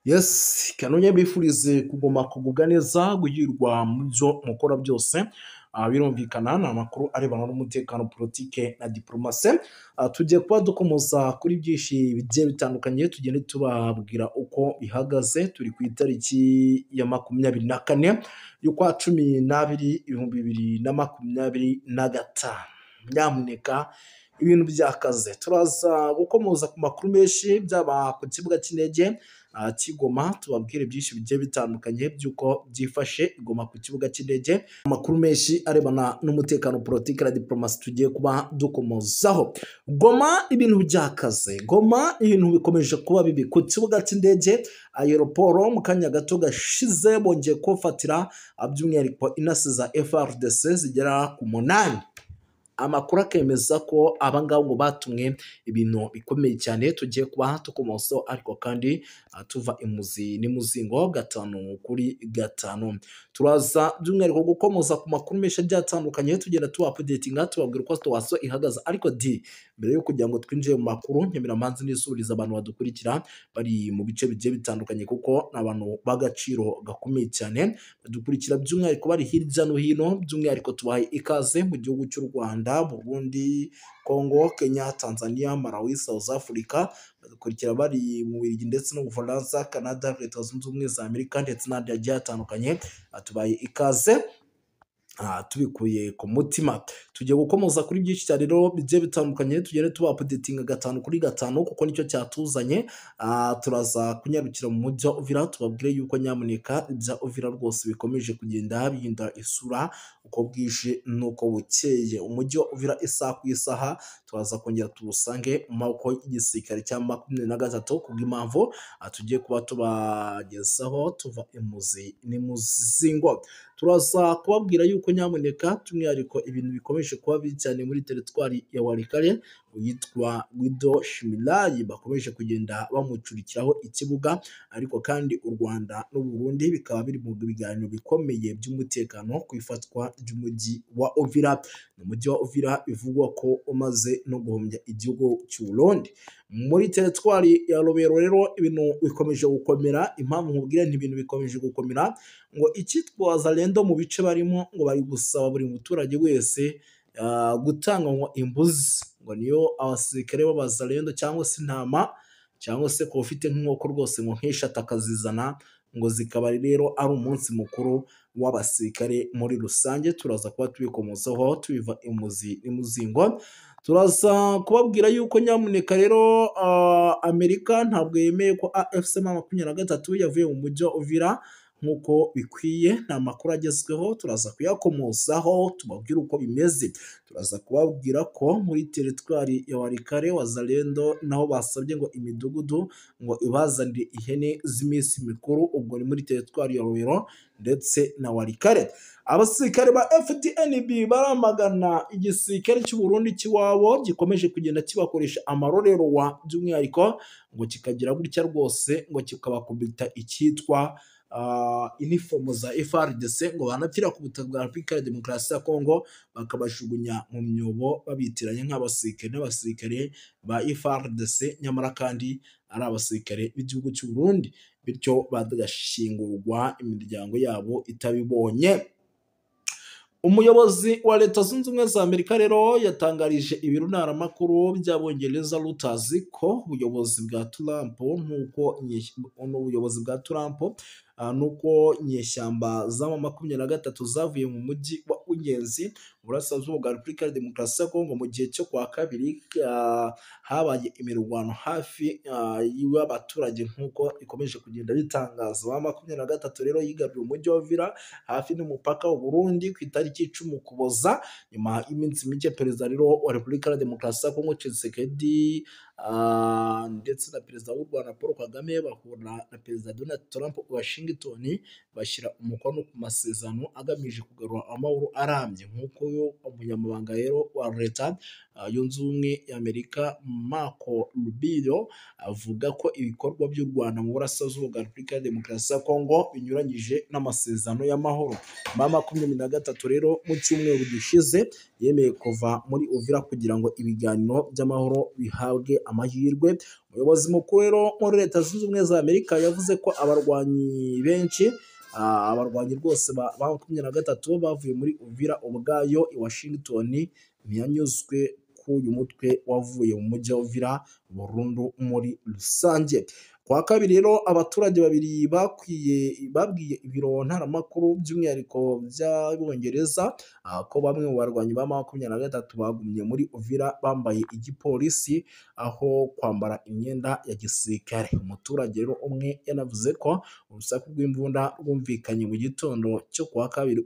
Yes, kanongere mbifurize kuguma kugubwa neza, guhirwa mu byo mukora byose. Birumvikana ni amakuru arebana n'umutekano, politike na diplomasi. Tugiye kuba dukomoza kuri byinshi bigiye bitandukanye, tugende tubabwira uko bihagaze. Turi ku itariki ya 24 y'ukwa 12 2025. Nyamuneka ibintu byakaze, turaza gukomoza ku makuru menshi byaba ku kibuga cy'indege cy'i Goma, tubabwire byinshi bigiye bitandukanye by'uko byifashe i Goma ku kibuga cy'indege. Amakuru menshi arebana n'umutekano, politiki na diplomasi tugiye kuba dukomozaho. Goma ibintu byakaze, Goma ibintu bikomeje kuba bibi ku kibuga cy'indege aéroport. Mu kanya gato gashize bongeye kubafatira by'umwihariko intasi za FARDC zigera ku 8. Amakuru akemeza ko abangaba ngo batumwe ibintu bikomeye cyane tugiye kuba tukomoso, ariko kandi tuva imuzi n'imuzingo 5 kuri 5. Turaza by'umwihariko gukomoza ku makuru menshi agiye atandukanye, tugenda tuba updatinga, tubabwira uko situation ihagaze. Ariko di mbere yo kugira ngo twinjire mu makuru, nkemera manzi nisubiriza abantu badukurikira bari mu bice bigiye bitandukanye, kuko ni abantu b'agaciro gakomeye cyane badukurikira by'umwihariko bari hirya no hino. By'umwihariko tubahaye ikaze mu gihugu cy'u Rwanda, Burundi, Congo, Kenya, Tanzania, Malawi, South Africa, badukurikira bari mu Bubiligi ndetse no mu Bufaransa, Canada, Leta Zunze Ubumwe za Amerika ndetse n'ahandi hagiye hatandukanye. Tubaye ikaze tubikuye ku mutima. Tugiye gukomoza kuri byinshi cyane rero bigiye bitandukanye, tugende tuba updatinga 5 kuri 5 kuko nicyo cyatuzanye. Turaza kunyarukira mu mujyi wa Uvira, tubabwire yuko nyamuneka ibya Uvira rwose bikomeje kugenda bihinda isura uko bwije n'uko bukeye. Umujyi wa Uvira isaha ku isaha turaza kongera tuwusange mu maboko y'igisirikare cya 23, kubw'impamvu tugiye kuba tubagezaho tuva imuzi n'imuzingo. Turaza kubabwira yuko nyamuneka by'umwihariko ibintu bikomeje kuba bibi cyane muri teritwari ya Walikale, uwitwa Guido Shimilayi bakomeje kugenda bamucurikiraho ikibuga, ariko kandi u Rwanda n'u Burundi bikaba biri mu biganiro bikomeye by'umutekano ku ifatwa ry'umujyi wa Uvira. Ni umujyi wa Uvira bivugwa ko umaze no guhombya igihugu cy'u Burundi. Muri teritwari ya Rubero rero ibintu bikomeje gukomera. Impamvu nkubwira nti ibintu bikomeje gukomera, ngo icyitwa Wazalendo mu bice barimo ngo bari gusaba buri muturage wese gutanga ngo imbuzi, ngo niyo abasirikare b'abazalendo, cyangwa se intama, cyangwa se kuba ufite nk'inkoko rwose ngo nk'eshatu akazizana, ngo zikaba rero ari umunsi mukuru w'abasirikare muri rusange. Turaza kuba tubikomozaho tubiva imuzi n'imuzingo. Turaza kubabwira yuko nyamuneka rero Amerika ntabwo yemeye ko AFC 23 yavuye mu mujyi wa Uvira nk'uko bikwiye. Nta makuru agezweho, turaza kuyakomozaho tubabwire uko bimeze. Turaza kubabwira ko muri teritwari ya Walikale Wazalendo naho basabye ngo imidugudu ngo ibazanire ihene z'iminsi mikuru, ubwo ni muri teritwari ya Rubero ndetse na Walikale. Abasirikare ba FDNB baramagana igisirikare cy'u Burundi cy'iwabo gikomeje kugenda kibakoresha amarorerwa, by'umwihariko ngo kikagira gutya rwose ngo kikabakubita icyitwa inifomo za FARDC, ngo banapfira ku butaka bwa Repubulika ya Demokarasi ya Kongo, bakabajugunya mu myobo babitiranya nk'abasirikare n'abasirikare ba FARDC, nyamara kandi ari abasirikare b'igihugu cy'u Burundi, bityo bagashingurwa imiryango yabo itabibonye. Umuyobozi wa Leta Zunze Ubumwe za Amerika rero yatangarije ibiro ntaramakuru by'Abongereza Reuters ko ubuyobozi bwa Trump nk'uko n'ubuyobozi bwa Trump nuko inyeshyamba za 23 zavuye mu mujyi wa Ingenzi burasirazuba bwa Repubulika ya Demokarasi ya Kongo mu gihe cyo kwa kabiri habaye imirwano hafi y'abaturage nk'uko ikomeje kugenda bitangaza. 23 rero yigaruriye umujyi wa Uvira hafi n'umupaka w'u Burundi ku itariki 10 Ukuboza, nyuma y'iminsi mike perezida rero wa Repubulika ya Demokarasi ya Kongo Tshisekedi ndetse na perezida w'u Rwanda Paul Kagame bahura na perezida Donald Trump Washington, bashyira umukono ku masezerano agamije kugarura amahoro arambye nk'uko nguyu umunyamabanga rero wa leta yunze ubumwe y'Amerika Marco Rubio avuga ko ibikorwa by'u Rwanda mu burasirazuba bwa Repubulika ya Demokarasi ya Kongo binyuranyije n'amasezerano y'amahoro. M23 rero mu cyumweru gishize yemeye kuva muri Uvira kugira ngo ibiganiro by'amahoro bihabwe amahirwe. Umuyobozi mukuru rero muri Leta Zunze Ubumwe za Amerika yavuze ko abarwanyi benshi, abarwanyi rwose ba 23 bavuye muri Uvira ubwayo i Washington ntiyanyuzwe ko uyu mutwe wavuye mu mujyi wa Uvira burundu muri rusange. Kwa kabiri rero abaturage babiri babwiye ibiro ntaramakuru by'umwihariko by'Abongereza ko bamwe mu barwanyi ba 23 bagumye muri Uvira bambaye igipolisi aho kwambara imyenda ya gisirikare. Umuturage rero umwe yanavuze ko urusaku rw'imbunda rwumvikanye mu gitondo cyo kuwa kabiri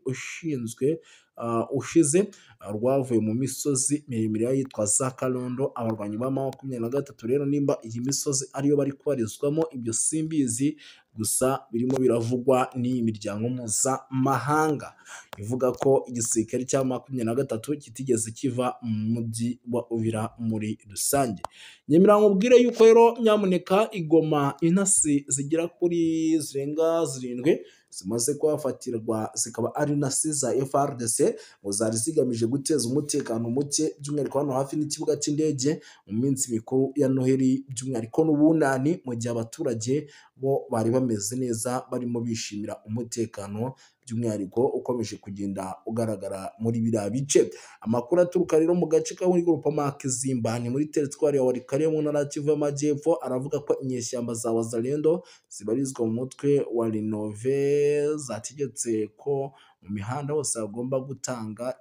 ushize rwavuye mu misozi miremire yitwa za Karondo. Abarwanyi ba 23 rero nimba iyi misozi ariyo bari kubarizwamo ibyo simbizi, gusa birimo biravugwa n'iyi miryango mpuzamahanga ivuga ko igisirikare cya 23 kitigeze kiva mu mujyi wa Uvira muri rusange. Nyemera nkubwire yuko rero nyamuneka igoma intasi zigera kuri zirenga 7 zimaze kuhafatirwa, zikaba ari intasi za FARDC ngo zari zigamije guteza umutekano muke by'umwihariko hano hafi n'ikibuga cy'indege mu minsi mikuru ya Noheli by'umwihariko n'ubunani, mu gihe abaturage bo bari bameze neza barimo bishimira umutekano by'umwihariko ukomeje kugenda ugaragara muri biriya bice. Amakuru aturuka rero mu gace ka muri groupement Kizimba ni muri teritwari ya Walikale mu ntara ya Kivu y'Amajyepfo aravuga ko inyeshyamba za Wazalendo zibarizwa mu mutwe wa Renove zategetse ko mu mihanda hose bagomba gutanga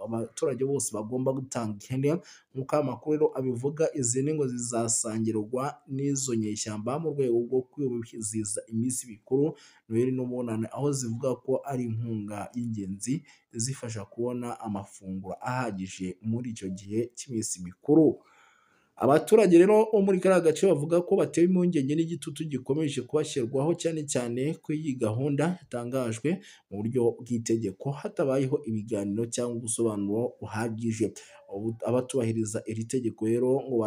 abaturage bose bagomba gutanga ihene. Nk'uko amakuru rero abivuga, izi ngo zizasangirwa n'izo nyeshyamba mu rwego rwo kwizihiza iminsi mikuru Noheli n'Ubunani, aho zivuga ko ari inkunga y'ingenzi izifasha kubona amafunguro ahagije muri icyo gihe cy'iminsi mikuru. Abaturage rero bo muri kariya gace bavuga ko batewe impungenge n'igitutu gikomeje kubashyirwaho, cyane cyane ko iyi gahunda yatangajwe mu buryo bw'itegeko hatabayeho ibiganiro cyangwa ubusobanuro buhagije. Abatubahiriza iri tegeko rero ngo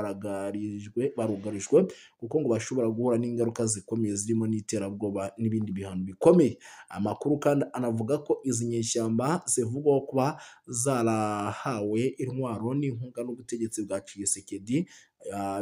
barugarijwe kuko ngo bashobora guhura n'ingaruka zikomeye zirimo n'iterabwoba n'ibindi bihano bikomeye. Amakuru kandi anavuga ko izi nyeshyamba zivugwaho kuba zarahawe intwaro n'inkunga n'ubutegetsi bwa Tshisekedi,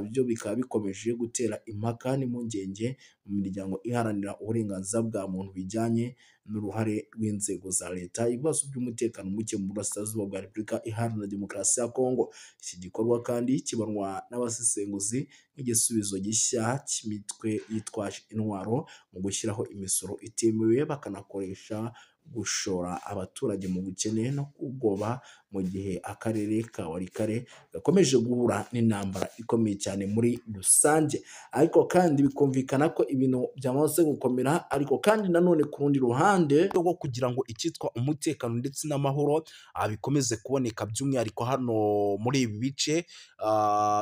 byo bikaba bikomeje gutera impaka n'impungenge mu miryango iharanira uburenganzira bwa muntu bijyanye n'uruhare rw'inzego za leta, ibibazo by'umutekano muke mu burasirazuba bwa Repubulika Iharanira Demokarasi ya Kongo. Iki gikorwa kandi kibonwa n'abasesenguzi nk'igisubizo gishya cy'imitwe yitwaje intwaro mu gushyiraho imisoro itemewe, bakanakoresha gushora abaturage mu bukene no kubwoba, mu gihe akarere ka Walikale gakomeje guhura n'intambara ikomeye cyane muri rusange. Ariko kandi bikumvikana ko ibintu byamaze gukomera, ariko kandi nanone ku rundi ruhande rwo kugira ngo icyitwa umutekano ndetse n'amahoro bikomeze kuboneka by'umwihariko hano muri ibi bice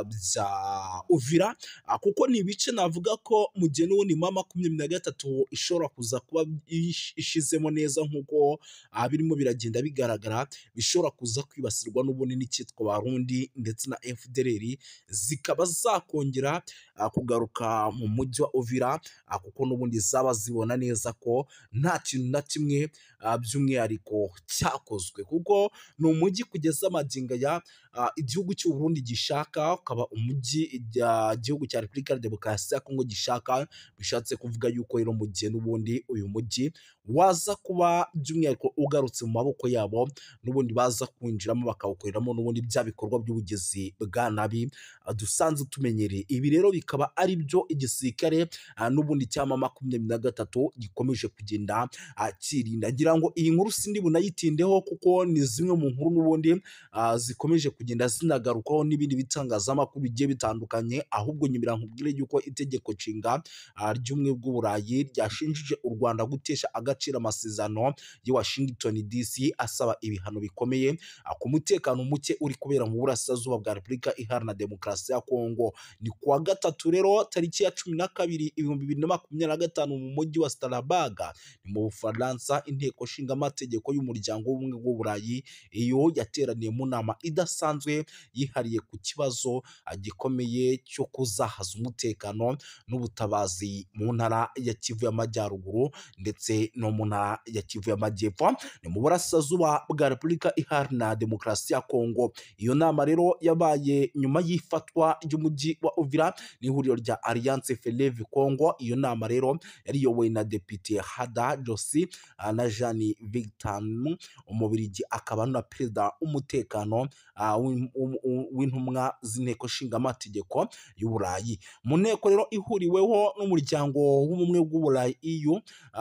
bya Uvira, kuko ni ibice navuga ko mu gihe n'ubundi M23 ishobora kuza kuba ishizemo neza nk'uko birimo biragenda bigaragara, bishobora kuza kwibasirwa n'ubundi n'icyitwa Barundi ndetse na FDLR, zikaba zakongera kugaruka mu mujyi wa Uvira, kuko n'ubundi zaba zibona neza ko nta kintu na kimwe by'umwihariko cyakozwe, kuko ni umujyi kugeza amagingo ya igihugu cy'u Burundi gishaka, ukaba umujyi igihugu cya Repubulika ya Demokarasi ya Kongo gishaka. Bishatse kuvuga yuko rero mu gihe n'ubundi uyu mujyi waza kuba by'umwihariko ugarutse mu maboko yabo, n'ubundi baza kwinjiramo bakawukoreramo n'ubundi bya bikorwa by'ubugizi bwa nabi dusanzwe tumenyereye. Ibi rero bikaba ari byo igisirikare n'ubundi cya M23 gikomeje kugenda kirinda. Ngira ngo iyi nkuru sindi bunayitindeho kuko ni zimwe mu nkuru n'ubundi zikomeje kugenda zinagarukaho n'ibindi bitangazamakuru bigiye bitandukanye. Ahubwo nyumira nkubwire yuko itegeko nshinga ry'ubumwe bw'Uburayi ryashinjije u Rwanda gutesha agaciro amasezerano y'i Washington DC asaba ibihano bikomeye ku mutekano muke uri kubera mu burasirazuba bwa Repubulika Iharanira Demokarasi ya Kongo. Ni kuwa gatatu rero tariki ya 12 2025 mu mujyi wa Strasbourg ni mu Bufaransa, inteko nshingamategeko y'umuryango w'ubumwe bw'Uburayi iyo yateraniye mu nama idasanzwe yihariye ku kibazo gikomeye cyo kuzahaza umutekano n'ubutabazi mu ntara ya Kivu y'Amajyaruguru ndetse no mu ntara ya Kivu y'Amajyepfo, ni mu burasirazuba bwa Repubulika Iharanira Demokarasi ya Kongo. Iyo nama rero yabaye nyuma y'ifatwa ry'umujyi wa Uvira n'ihuriro rya Alliance Fleuve Congo. Iyo nama rero yari iyobowe na Depite Hada Josi na Jean Victor Umubirigi, akaba na perezida w'umutekano w'intumwa z'inteko nshingamategeko y'Uburayi. Mu nteko rero ihuriweho n'umuryango w'ubumwe bw'Uburayi EU,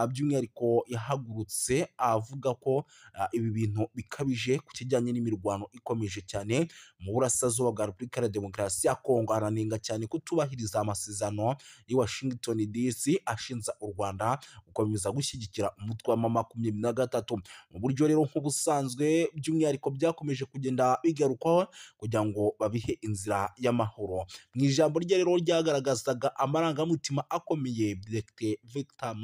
by'umwihariko yahagurutse avuga ko ibi bintu bikabije ku kijyanye n'imirwano ikomeje cyane mu burasirazuba bwa Repubulika ya Demokarasi ya Kongo. Aranenga cyane kutubahiriza amasezerano y'i Washington DC ashinja u Rwanda gukomeza gushyigikira umutwe wa M23 mu buryo rero nk'ubusanzwe, by'umwihariko byakomeje kugenda bigarukwaho kugira ngo babihe inzira y'amahoro. Mu ijambo rye rero ryagaragazaga amarangamutima akomeye, Dr Victor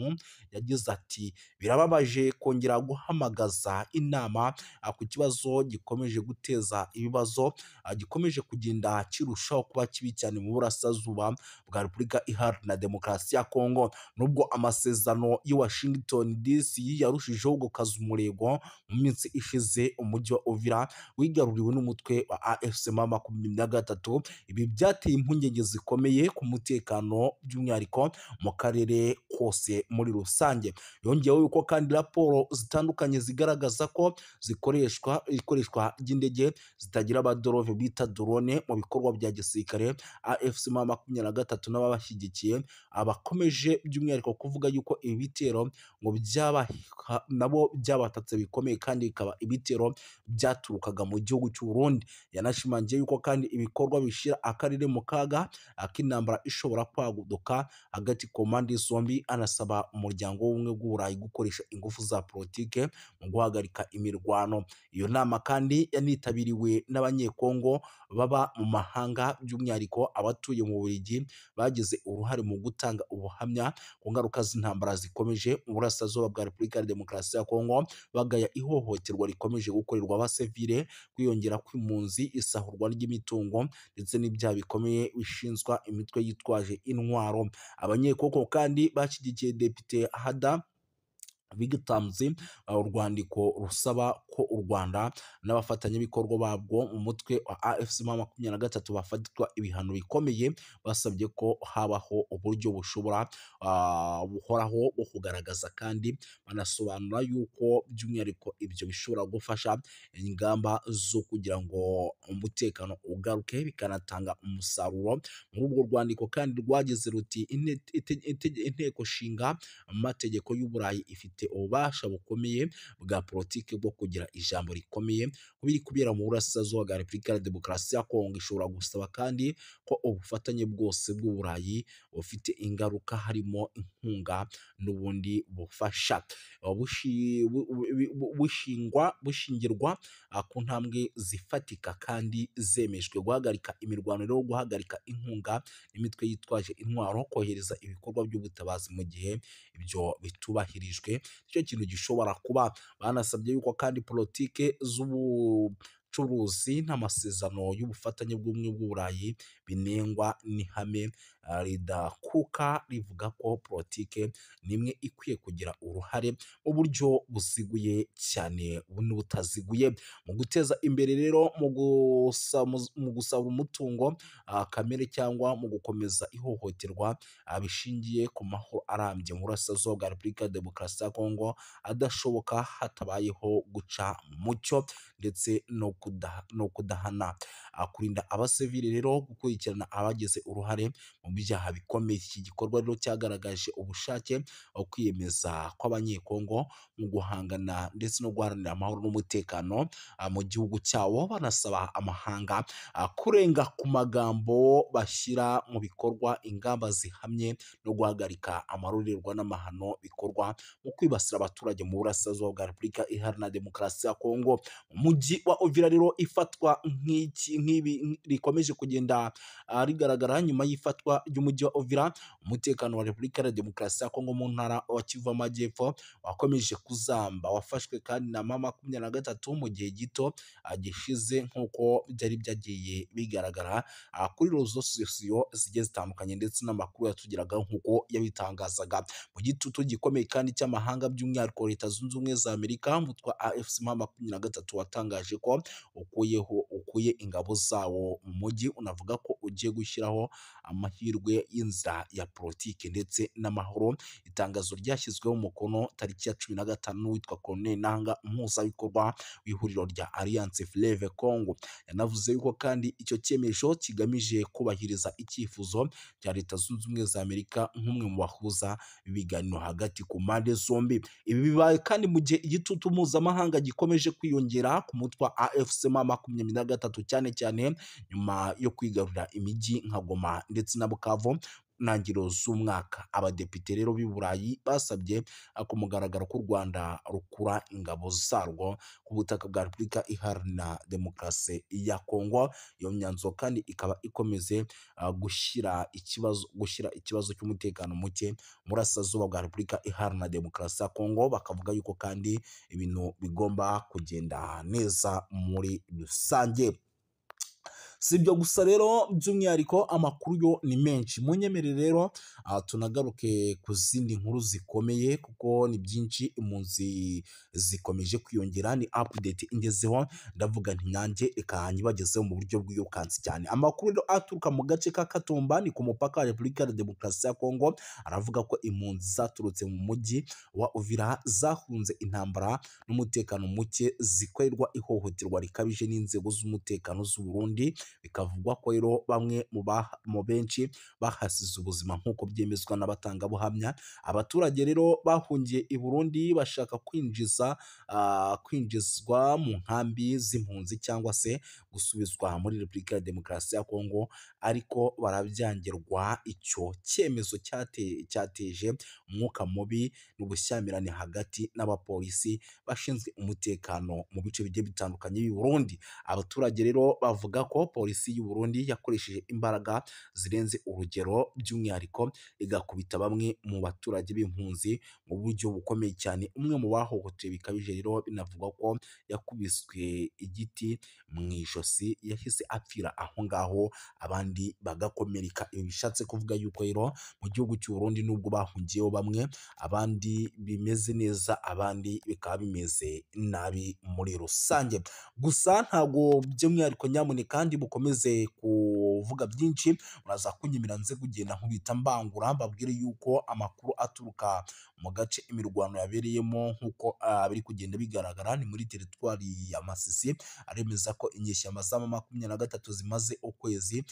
yagize ati: birababaje kongera guhamagaza inama ku kibazo gikomeje guteza ibibazo, gikomeje kugenda kirushaho kuba kibi cyane mu burasirazuba bwa Repubulika Iharanira Demokarasi ya Kongo. Nubwo amasezerano y'i Washington DC yarushijeho gukaza umurego mu minsi ishize, umujyi wa Uvira wigaruriwe n'umutwe wa AFC M23. Ibi byateye impungenge zikomeye ku mutekano by'umwihariko mu karere kose muri rusange. Yongeyeho yuko kandi raporo zitandukanye zigaragaza ko zikoreshwa ikoreshwa ry'indege zitagira abadorove bita drone mu bikorwa bya gisirikare. AFC M23 n'ababashyigikiye abakomeje by'umwihariko kuvuga yuko ibi bitero ngo byaba nabo byabatatse bikomeye, kandi bikaba ibitero byaturukaga mu gihugu cy'u Burundi. Yanashimangiye yuko kandi ibikorwa bishyira akarere mu kaga k'intambara ishobora kwaguduka hagati ku mpande zombi. Anasaba umuryango w'ubumwe bw'Uburayi gukoresha ingufu za politike mu guhagarika imirwano. Iyo nama kandi yanitabiriwe n'Abanyekongo baba mu mahanga, by'umwihariko abatuye mu Bubiligi bagize uruhare mu gutanga ubuhamya ku ngaruka z'intambara zikomeje mu burasirazuba bwa Repubulika ya Demokarasi ya Kongo, bagaya ihohoterwa rikomeje gukorerwa abasivile, kwiyongera kw'impunzi, isahurwa ry'imitungo ndetse n'ibyaha bikomeye bishinzwa imitwe yitwaje intwaro. Abanyekongo kandi bashyigikiye Depite Hada Bigitamzi urwandiko rusaba ko u Rwanda n'abafatanyabikorwa babwo mu mutwe wa AFC M23 bafatirwa ibihano bikomeye. Basabye ko habaho uburyo bushobora buhoraho bwo kugaragaza, kandi banasobanura yuko by'umwihariko ibyo bishobora gufasha ingamba zo kugira ngo umutekano ugaruke, bikanatanga umusaruro. Muri urwo rwandiko kandi rwagize ruti: inteko nshinga amategeko y'Uburayi ifite ububasha bukomeye bwa politiki bwo kugira ijambo rikomeye ku biri kubera mu burasirazuba bwa Repubulika ya Demokarasi ya Kongo. Ishobora gusaba kandi ko ubufatanye bwose bw'Uburayi bufite ingaruka, harimo inkunga n'ubundi bufasha, bushingirwa ku ntambwe zifatika kandi zemejwe. Guhagarika imirwano rero, guhagarika inkunga n'imitwe yitwaje intwaro, kohereza ibikorwa by'ubutabazi mu gihe ibyo bitubahirijwe, nicyo kintu gishobora kuba. Banasabye yuko kandi politike z'ubucuruzi n'amasezerano y'ubufatanye bw'ubumwe bw'Uburayi binengwa n'ihame ridakuka rivuga ko politike nimwe ikwiye kugira uruhare mu buryo buziguye cyane n'ubutaziguye mu guteza imbere rero mu gusaba umutungo kamere cyangwa mu gukomeza ihohoterwa bishingiye ku mahoro arambye mu burasirazuba bwa Repubulika ya Demokarasi ya Kongo adashoboka hatabayeho guca mu mucyo ndetse no kudahana. Kurinda abasivili rero, gukurikirana abagize uruhare mu byaha bikomeye. Iki gikorwa rero cyagaragaje ubushake bwo kwiyemeza kw'Abanyekongo mu guhangana ndetse no guharanira amahoro n'umutekano mu gihugu cyabo, banasaba amahanga kurenga ku magambo bashyira mu bikorwa ingamba zihamye no guhagarika amarorerwa n'amahano bikorwa mu kwibasira abaturage mu burasirazuba bwa Repubulika Iharanira Demokarasi ya Kongo. Umujyi wa Uvira rero ifatwa nk'iki nk'ibi rikomeje kugenda rigaragara nyuma y'ifatwa ry'umujyi wa Uvira. Umutekano wa Repubulika Iharanira Demokarasi ya Kongo mu ntara wa Kivu Amajyepfo wakomeje kuzamba, wafashwe kandi na M23 mu gihe gito gishize nk'uko byari byagiye bigaragara kuri rezo sosiyo zigiye zitandukanye ndetse n'amakuru yatugeraga nk'uko yabitangazaga. Mu gitutu gikomeye kandi cy'amahanga, by'umwihariko Leta Zunze Ubumwe za Amerika, umutwe wa AFC M23 watangaje ko ukuye ingabo zawo mu mujyi, unavuga ko ugiye gushyiraho amahirwe y'inzira ya politiki ndetse n'amahoro. Itangazo ryashyizweho umukono tariki ya 15 n'uwitwa Colonel Nanga, umuhuzabikorwa w'ihuriro rya Alliance Fleuve Congo. Yanavuze yuko kandi icyo cyemezo kigamije kubahiriza icyifuzo cya Leta Zunze Ubumwe za Amerika nk'umwe mu bahuza ibiganiro hagati ku mpande zombi. Ibi bibaye kandi mu gihe igitutu mpuzamahanga gikomeje kwiyongera ku mutwe wa AFC M23, cyane cyane nyuma yo kwigarurira imijyi nka Goma ndetse na Bukavu ntangiriro z'umwaka. Abadepite rero b'i Burayi basabye ku mugaragaro ko u Rwanda rukura ingabo zarwo ku butaka bwa Repubulika Iharanira Demokarasi ya Kongo. Iyo myanzuro kandi ikaba ikomeze gushyira ikibazo cy'umutekano muke mu burasirazuba bwa Repubulika Iharanira Demokarasi ya Kongo, bakavuga yuko kandi ibintu bigomba kugenda neza muri rusange. Si ibyo gusa rero, by'umwihariko amakuru yo ni menshi. Munyemerere rero tunagaruke ku zindi nkuru zikomeye kuko ni byinshi, impunzi zikomeje kwiyongera. Ni update ingezeho, ndavuga nti nanjye reka nyibagezeho mu buryo bwirukansi cyane. Amakuru rero aturuka mu gace ka Katumba, ni ku mupaka wa Repubulika ya Demokarasi ya Kongo, aravuga ko impunzi zaturutse mu mujyi wa Uvira zahunze intambara n'umutekano muke, zikorerwa ihohoterwa rikabije n'inzego z'umutekano z'u Burundi. Bikavugwa ko rero bamwe mu benshi bahasize ubuzima nk'uko byemezwa n'abatangabuhamya. Abaturage rero bahungiye i Burundi bashaka kwinjizwa mu nkambi z'impunzi cyangwa se gusubizwa muri Repubulika ya Demokarasi ya Kongo, ariko barabyangirwa. Icyo cyemezo cyateje umwuka mubi n'ubushyamirane hagati n'abapolisi bashinzwe umutekano mu bice bigiye bitandukanye by'i Burundi. Abaturage rero bavuga ko polisi y'u Burundi yakoresheje imbaraga zirenze urugero, by'umwihariko igakubita bamwe mu baturage b'impunzi mu buryo bukomeye cyane. Umwe mu bahohotewe bikabije rero binavugwa ko yakubiswe igiti mu ijosi, yahise apfira aho ngaho, abandi bagakomereka. Ibi bishatse kuvuga yuko rero mu gihugu cy'u Burundi nubwo bahungiyeho bamwe, abandi bimeze neza, abandi bikaba bimeze nabi muri rusange. Gusa ntabwo by'umwihariko nyamuneka ndi bukomeze kuvuga byinshi, muraza kunyemera nze kugenda nkubita mbangura mbabwire yuko amakuru aturuka mu gace imirwano yabereyemo nk'uko biri kugenda bigaragara ni muri teritwari ya Masisi, aremeza ko inyeshyamba za M23 zimaze ukwezi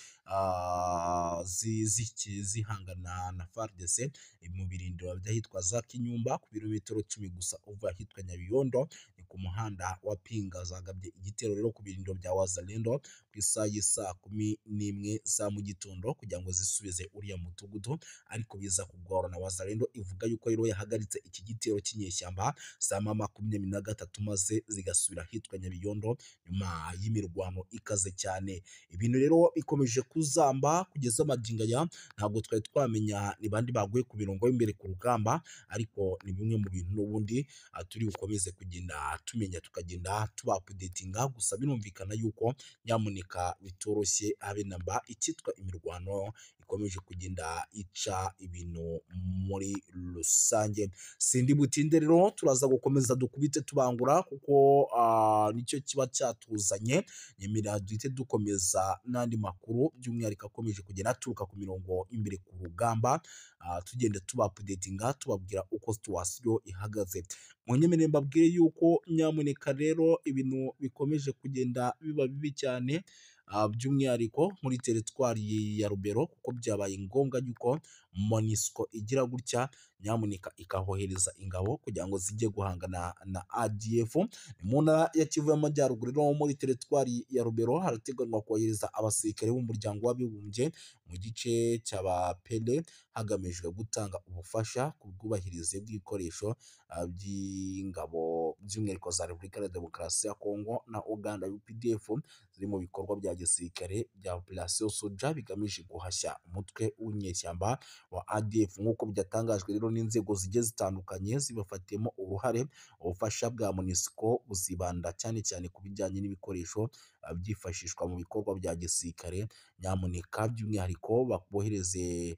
zihangana na FARDC mu birindiro by'ahitwa za Kinyumba ku birometero 10 gusa uva ahitwa Nyabiyondo, ni ku muhanda wa Pinga. Zagabye igitero rero ku birindiro bya Wazalendo ku isaha y'isaa 11 za mu gitondo kugira ngo zisubize uriya mudugudu, ariko biza kugorana. Wazalendo ivuga yuko rero yahagaritse iki gitero cy'inyeshyamba za M23 maze zigasubira ahitwa Nyabiyondo nyuma y'imirwano ikaze cyane. Ibintu rero bikomeje kuzamba kugeza magingo aya, ntabwo twari twamenya ni bandi baguye ku mirongo y'imbere ku rugamba, ariko ni bimwe mu bintu n'ubundi turi bukomeze kugenda tumenya, tukagenda tubapudetinga. Gusa birumvikana yuko nyamuneka bitoroshye habe namba, icyitwa imirwano ikomeje kugenda ica ibintu muri rusange. Sindi butinde rero, turaza gukomeza dukubite tubangura kuko nicyo kiba cyatuzanye. Nyemera duhite dukomeza n'andi makuru by'umwihariko akomeje kugenda aturuka ku mirongo imbere ku rugamba, tugenda tubapudetinga tubabwira uko situwasiyo ihagaze. Munyemerere mbabwire yuko nyamuneka rero ibintu bikomeje kugenda biba bibi cyane. by'umwihariko muri teritwari ya Rubero, kuko byabaye ngombwa yuko MONUSCO igira gutya nyamuneka ikahohereza ingabo kugira ngo zijye guhangana na ADF. Mu ntara ya Kivu y'Amajyaruguru no muri teritwari ya Rubero harateganywa kohereza abasirikare b'umuryango w'abibumbye mu gice cy'Abapele, hagamijwe gutanga ubufasha ku bwubahirize bw'ibikoresho by'ingabo by'umwihariko za Repubulika ya Demokarasi ya Kongo na Uganda UPDF ziri mu bikorwa bya gisirikare bya Operation Soja bigamije guhashya umutwe w'inyeshyamba wa ADF, nk'uko byatangajwe rero n'inzego zigiye zitandukanye zibafatiyemo uruhare. Ubufasha bwa MONUSCO buzibanda cyane cyane ku bijyanye n'ibikoresho byifashishwa mu bikorwa bya gisirikare, nyamuneka by'umwihariko bohereze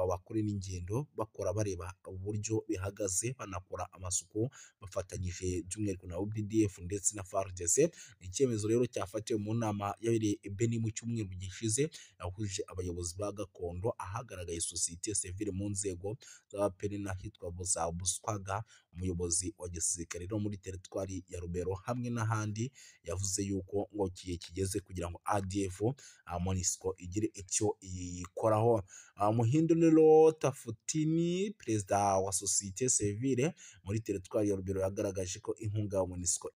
bakore n'ingendo bakora bareba uburyo bihagaze, banakora amasuku bafatanyije by'umwihariko na UPDF ndetse na FARDC. Ni icyemezo rero cyafatiwe mu nama yabereye i Beni mu cyumweru gishize, yahuje abayobozi ba gakondo, ahagaragaye sosiyete sivile mu nzego z'abapeni n'ahitwa za Buswaga. Umuyobozi wa gisirikare no muri teritwari ya Rubero hamwe n'ahandi yavuze yuko ngo igihe kigeze kugira ngo ADF MONUSCO igire icyo iyikoraho. Muhindo rero Tafutini, perezida wa sosiyete sivile muri teritwari ya Rubero, yagaragaje ko inkunga ya MONUSCO